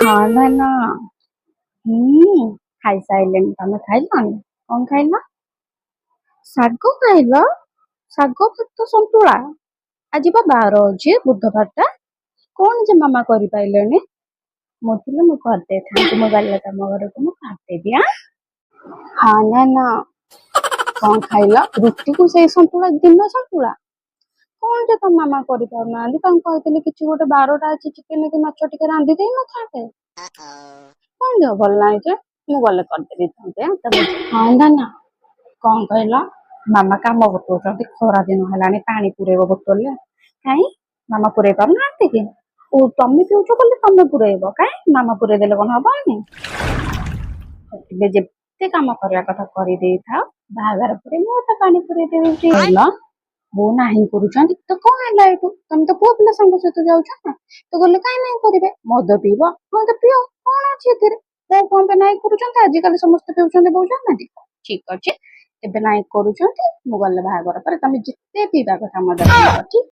ହଁ ଧନ। ହୁଁ, ଖାଇସାଇଲିଣି। ତମେ ଖାଇଲଣି? କଣ ଖାଇଲ? ଶାଗ ଖାଇଲ? ଶାଗ ଭାତ ସନ୍ତୁଳା। ଆଜି ବା ବାର ଅଛି, ବୁଧବାର ଟା। କଣ ଯେ ମାମା କରିପାଇଲେନି? ମୁଁ ଥିଲେ ମୁଁ କରିଦେଇଥାନ୍ତି। ମୁଁ ଗଲେ ତମ ଘରକୁ ମୁଁ କରିଦେବି। ଆଁ ହଁ, ନା ନା, କଣ ଖାଇଲ? ରୁଟିକୁ ସେଇ ସନ୍ତୁଳା, ଦିନ ସନ୍ତୁଳା। କଣ ଯେ ତମ ମାମା କରିପାରୁନାହାନ୍ତି? ତାଙ୍କୁ କହିଥିଲି କିଛି ଗୋଟେ ବାରଟା ଅଛି, ଚିକେନ କି ମାଛ ଟିକେ ରାନ୍ଧି ଦେଇନଥାନ୍ତେ? କଣ ଦେହ ଭଲ ନାହିଁ ଯେ? ମୁଁ ଗଲେ କରିଦେଇଥାନ୍ତି। ହଁ ଧନ, କଣ କହିଲ? ମାମା କାମ ବତଉଛନ୍ତି। ଖରା ଦିନ ହେଲାଣି, ପାଣି ପୁରେଇବ ବୋତଲରେ। କାଇଁ, ମାମା ପୁରେଇ ପାରୁନାହାନ୍ତି କି? ଓ, ତମେ ପିଉଛ ବୋଲି ତମେ ପୁରେଇବ। କାଇଁ, ମାମା ପୁରେଇ ଦେଲେ କଣ ହବନି? ଏବେ ଯେତେ କାମ କରିବା କଥା କରିଦେଇଥାଅ, ବାହାଘର ପରେ ମୁଁ ତ ପାଣି ପୁରେଇ ଦେବି। କହିଲ ବୋଉ ନାହିଁ କରୁଛନ୍ତି ତ କଣ ହେଲା ଏଠୁ? ତମେ ତ ପୁଅ ପିଲା ସାଙ୍ଗ ସହିତ ଯାଉଛ ନା, ତ ଗଲେ କାଇଁ ନାହିଁ କରିବେ? ମଦ ପିଇବ? ହଁ ତ ପିଅ, କଣ ଅଛି ଏଥିରେ? ବୋଉ କଣ ପାଇଁ ନାହିଁ କରୁଛନ୍ତି? ଆଜିକାଲି ସମସ୍ତେ ପିଉଛନ୍ତି, ବୋଉ ଜାଣିନାହାନ୍ତି? ଠିକ ଅଛି, ଏବେ ନାହିଁ କରୁଛନ୍ତି, ମୁଁ ଗଲେ ବାହାଘର ପରେ ତମେ ଯେତେ ପିଇବା କଥା ମଦ ପିଇବ, ଠିକ?